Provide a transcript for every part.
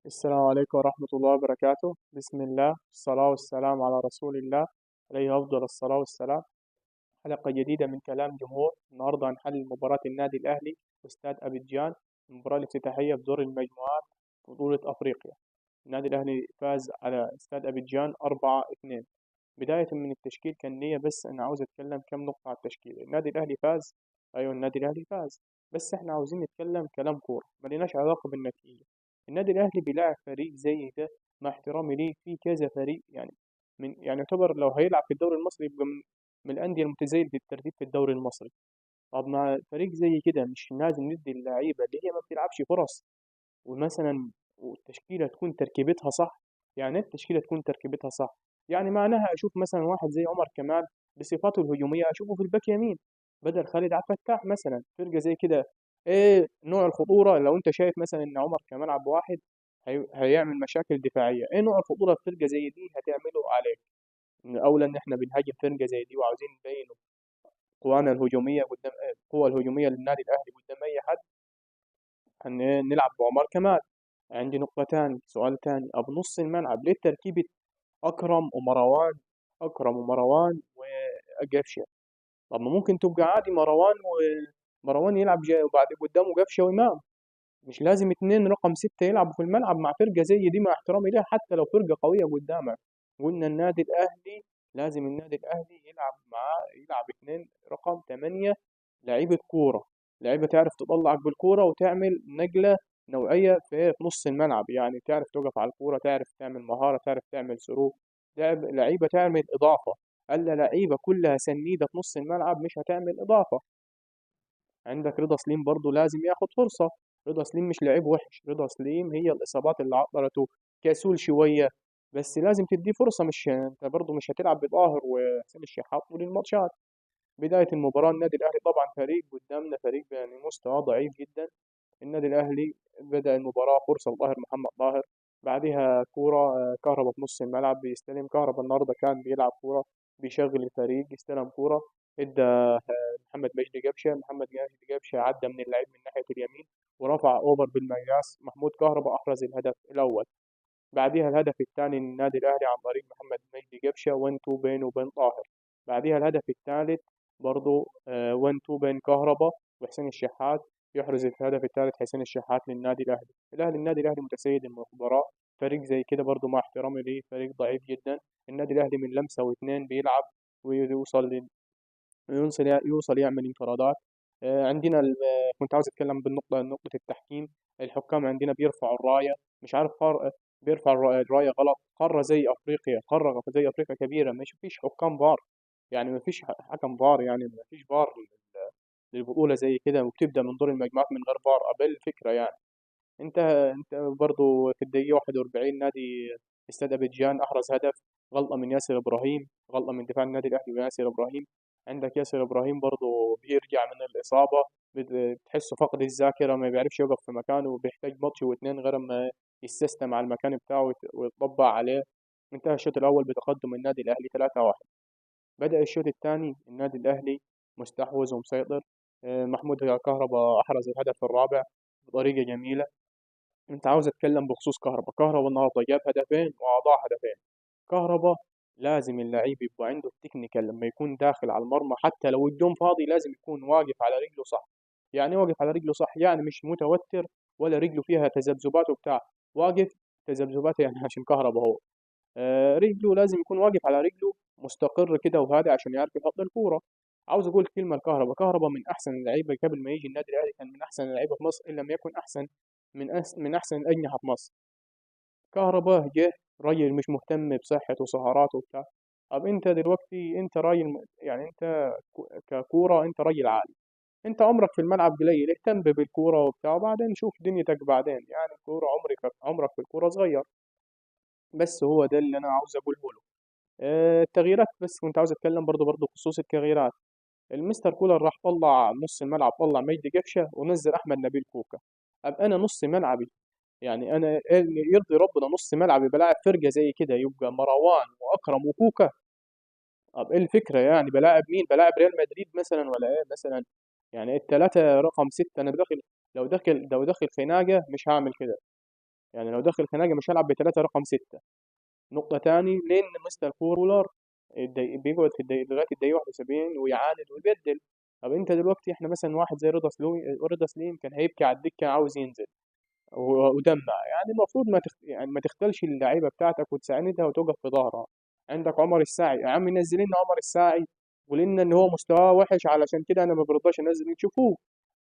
السلام عليكم ورحمة الله وبركاته. بسم الله، الصلاة والسلام على رسول الله، عليه أفضل الصلاة والسلام. حلقة جديدة من كلام جمهور. النهاردة هنحلل مباراة النادي الأهلي واستاد أبيجان، المباراة الافتتاحية بدور المجموعات بطولة أفريقيا. النادي الأهلي فاز على استاد أبيجان 4-2. بداية من التشكيل كان ليا، بس أنا عاوز أتكلم كام نقطة على التشكيل. النادي الأهلي فاز، أيوه النادي الأهلي فاز، بس إحنا عاوزين نتكلم كلام كورة، ملناش علاقة بالنتيجة. النادي الأهلي بيلاعب فريق زي ده، مع احترامي ليه، في كذا فريق يعني من يعني يعتبر لو هيلعب في الدوري المصري يبقى من الأندية المتزايدة في الترتيب في الدوري المصري. طب مع فريق زي كده مش لازم ندي اللعيبة اللي هي ما بتلعبش فرص، ومثلا والتشكيلة تكون تركيبتها صح. يعني ايه التشكيلة تكون تركيبتها صح؟ يعني معناها أشوف مثلا واحد زي عمر كمال بصفاته الهجومية أشوفه في الباك يمين بدل خالد عبد الفتاح مثلا. فرقة زي كده ايه نوع الخطورة؟ لو انت شايف مثلا ان عمر كمال عبد الواحد هيعمل مشاكل دفاعية، ايه نوع الخطورة في فرقة زي دي هتعمله عليك؟ إن اولا ان احنا بنهاجم فرقة زي دي وعاوزين نبين قوانا الهجومية قدام القوة الهجومية للنادي الأهلي قدام أي حد، نلعب بعمر كمال. عندي نقطة تاني، سؤال تاني، أبو نص الملعب ليه تركيبة أكرم ومروان، أكرم ومروان وقفشة؟ طب ما ممكن تبقى عادي مروان ومروان يلعب جاي وبعد قدامه قفشة وإمام، مش لازم 2 رقم 6 يلعبوا في الملعب مع فرقة زي دي، مع احترامي ليها حتى لو فرقة قوية قدامك. قلنا النادي الأهلي لازم النادي الأهلي يلعب مع يلعب 2 رقم 8 لعيبة كورة، لعيبة تعرف تطلعك بالكورة وتعمل نقلة نوعية في نص الملعب، يعني تعرف تقف على الكورة، تعرف تعمل مهارة، تعرف تعمل through، لعيبة تعمل إضافة. ألا لعيبة كلها سنيدة في نص الملعب مش هتعمل إضافة. عندك رضا سليم برضو لازم ياخد فرصة. رضا سليم مش لعيب وحش، رضا سليم هي الإصابات اللي عطلته، كسول شوية، بس لازم تديه فرصة. مش انت برضو مش هتلعب بطاهر وحسين الشحات طول الماتشات. بداية المباراة النادي الأهلي طبعا فريق قدامنا فريق يعني مستوى ضعيف جدا. النادي الأهلي بدأ المباراة فرصة لطاهر محمد طاهر، بعدها كورة، كهربا في نص الملعب بيستلم. كهربا النهارده كان بيلعب كورة، بيشغل الفريق، استلم كورة ادى محمد مجدي قفشة، محمد مجدي قفشة عدى من اللعيب من ناحية اليمين ورفع أوفر بالمقاس، محمود كهربا أحرز الهدف الأول. بعديها الهدف الثاني للنادي الأهلي عن طريق محمد مجدي قفشة، 1-2 بينه وبين طاهر. بعديها الهدف الثالث برضو، 1-2 بين كهربا وحسين الشحات، يحرز الهدف الثالث حسين الشحات للنادي الأهلي. النادي الأهلي متسيد المباراة. فريق زي كده برضو مع احترامي ليه فريق ضعيف جدا. النادي الأهلي من لمسة واثنين بيلعب ويوصل يوصل يعمل انفرادات. عندنا كنت عاوز اتكلم بالنقطة، نقطة التحكيم. الحكام عندنا بيرفعوا الراية، مش عارف بيرفع الراية غلط. قارة زي أفريقيا، قارة زي أفريقيا كبيرة، مش فيش حكام فار، يعني ما فيش حكم فار، يعني ما فيش فار للبطولة زي كده، وبتبدأ من دور المجموعات من غير فار. قبل الفكرة يعني انت برضو في الدقيقة 41 نادي استاد أبيجان أحرز هدف، غلطة من ياسر إبراهيم، غلطة من دفاع النادي الأهلي وياسر إبراهيم. عندك ياسر إبراهيم برضو بيرجع من الإصابة، بتحسه فقد الذاكرة، ما بيعرفش يقف في مكانه، وبيحتاج ماتش واتنين غير ما يستسلم على المكان بتاعه ويتطبع عليه. انتهى الشوط الأول بتقدم النادي الأهلي 3-1. بدأ الشوط الثاني النادي الأهلي مستحوذ ومسيطر. محمود كهربا أحرز الهدف الرابع بطريقة جميلة. انت عاوز اتكلم بخصوص كهربا. كهربا النهارده جاب هدفين واضاع هدفين. كهربا لازم اللعيب يبقى عنده ال technical لما يكون داخل على المرمى، حتى لو الجون فاضي لازم يكون واقف على رجله صح. يعني واقف على رجله صح يعني مش متوتر ولا رجله فيها تذبذبات وبتاع، واقف تذبذبات يعني عشان كهربا هو. رجله لازم يكون واقف على رجله مستقر كده وهادي عشان يعرف يحط الكورة. عاوز اقول كلمة لكهربا، كهربا من احسن اللعيبة قبل ما يجي النادي الاهلي، كان من احسن اللعيبة في مصر، ان لم يكن احسن من احسن الاجنحة في مصر. كهربا جه راجل مش مهتم بصحته وسهراته وبتاع. طب انت دلوقتي انت راجل يعني انت ككوره انت راجل عالي، انت عمرك في الملعب قليل، اهتم بالكورة وبتاع وبعدين شوف دنيتك بعدين، يعني الكورة عمرك في الكورة صغير. بس هو ده اللي انا عاوز اقوله له. التغييرات، بس كنت عاوز اتكلم برضو بخصوص التغييرات. المستر كولر راح طلع نص الملعب، طلع مجدي قفشه ونزل احمد نبيل كوكا. ابقى انا نص ملعبي، يعني انا اللي يرضي ربنا نص ملعبي بلاعب فرقه زي كده يبقى مروان واكرم وكوكا؟ طب ايه الفكرة يعني؟ بلاعب مين؟ بلاعب ريال مدريد مثلا ولا ايه مثلا؟ يعني الثلاثة رقم 6 انا داخل، لو داخل خناقه مش هعمل كده. يعني لو دخل خناقة مش هلعب بثلاثة رقم 6. نقطة تاني، لأن مستر كولر بيقعد في الدقيقة لغاية الدقيقة 71 ويعاند ويبدل. طب انت دلوقتي احنا مثلا واحد زي رضا سليم كان هيبكي على الدكة عاوز ينزل ودمع، يعني المفروض يعني ما تختلش اللعيبة بتاعتك وتساندها وتقف في ظهرها. عندك عمر الساعي، يا عم نزل لنا عمر الساعي ولنا ان هو مستواه وحش علشان كده انا ما برضاش انزل، تشوفوه.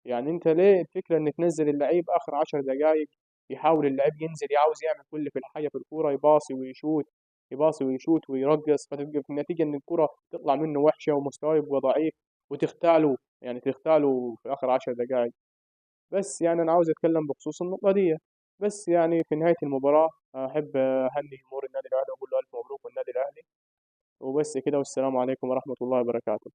يعني انت ليه الفكرة ان تنزل اللعيب اخر 10 دقائق، يحاول اللعيب ينزل، يعاوز يعمل كل في الحاجة في الكورة، يباصي ويشوت، يباصي ويشوت ويرقص، فتبقى في النتيجة ان الكورة تطلع منه وحشة ومستواه يبقى ضعيف وتختاله، يعني تختاله في اخر 10 دقائق. بس يعني انا عاوز اتكلم بخصوص النقطة دي بس. يعني في نهاية المباراة احب اهني جمهور النادي الاهلي واقول له الف مبروك والنادي الاهلي، وبس كده، والسلام عليكم ورحمة الله وبركاته.